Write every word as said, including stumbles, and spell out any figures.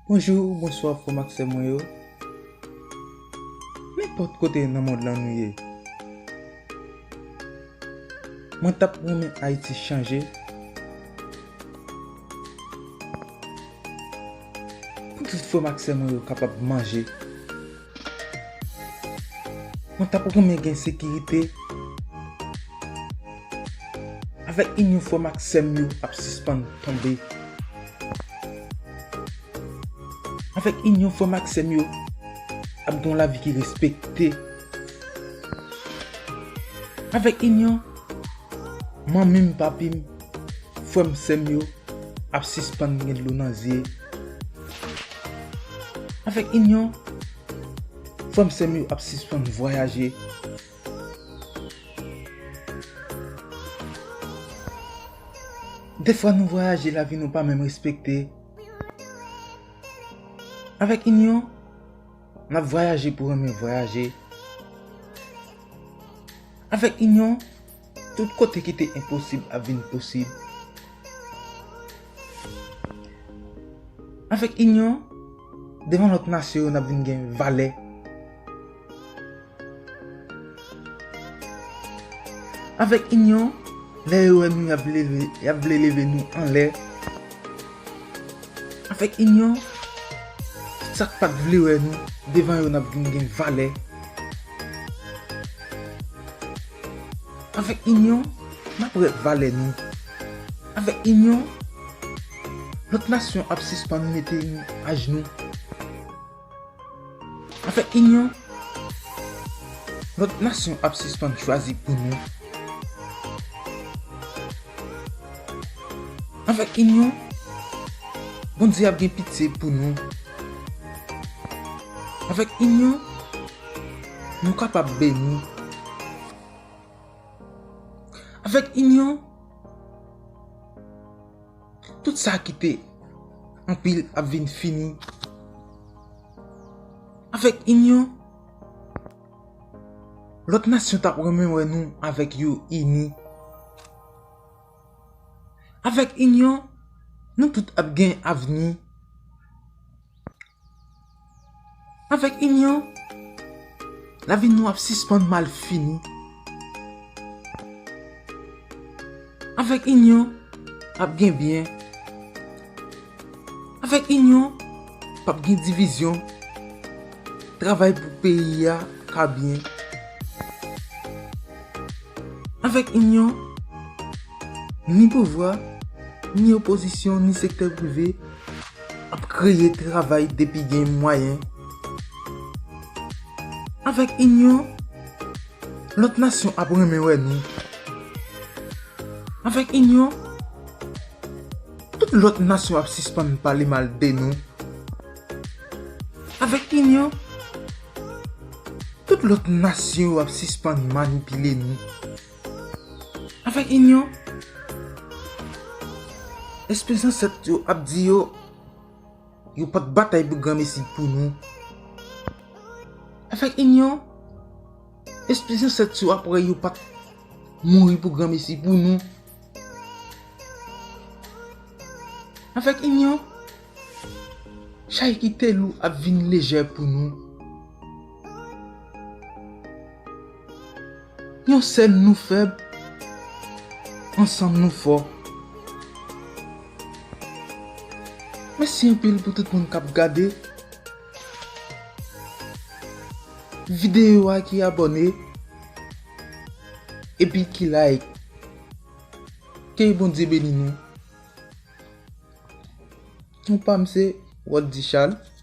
Bonjou, bonswa, frè m ak sè mwen yo. Nenpòt kote nan mond lan nou ye, mwen t ap renmen Ayiti chanje pou tout frè m ak sè mwen yo kapab manje. Mwen t ap renmen gen sekirite. Avèk inyon, frè m ak sè m yo ap sispann tonbe. Avèk inyon, frè m ak sè m yo ap gen yon lavi ki respekte. Avèk inyon, manmi m, papi m, frè m, sè m yo ap sispann gen dlo nan zye. Avèk inyon, frè m, sè m yo ap sispann vwayaje. Defwa nou vwayaje, lavi nou pa menm respekte. Avèk inyon, n ap vwayaje pou renmen vwayaje. Avèk inyon, tout kote ki te enposib ap vin posib. Avèk inyon, devan lòt nasyon yo, n ap vin gen valè. Avèk inyon, lè yo wè nou, y ap leve, y ap vle leve nou anlè. Avèk inyon, tout sa k pa t vle wè nou, devan yo n ap vin gen valè. Avèk inyon, n ap wè valè nou. Avèk inyon, lòt nasyon ap sispann mete nou ajnou. Avèk inyon, lòt nasyon ap sispann chwazi pou nou. Avèk inyon, Bondye ap gen pitye pou nou. Avèk inyon, nou kapab beni. Avèk inyon, tout sa ki te anpil ap vin fini. Avèk inyon, lòt nasyon t ap renmen wè nou avèk yo ini. Avèk inyon, nou tout ap gen avni. Avèk inyon, lavi nou ap sispann mal fini. Avèk inyon, ap gen byen. Avèk inyon, p ap gen divizyon. Travay pou peyi a ka byen. Avèk inyon, ni pouvwa, ni opozisyon, ni sektè prive ap kreye travay depi gen mwayen. Avèk inyon, lòt nasyon ap renmen wè nou. Avèk inyon, tout lòt nasyon ap sispann pale mal de nou. Avèk inyon, tout lòt nasyon yo ap sispann manipile nou. Avèk inyon, espri zansèt yo ap di yo, yo pa t batay pou granmesi pou nou. Avèk inyon, espri zansèt yo ap wè yo pa t mouri pou granmesi pou nou. Avèk inyon, chay ki te lou ap vin lejè pou nou. Yon sèl nou fèb, ansanm nou fò. Mèsi anpil pou tout moun k ap gade videyo a, ki abòne, epi ki like. Ke Bondye beni nou. Non pa m se Roddy Charles.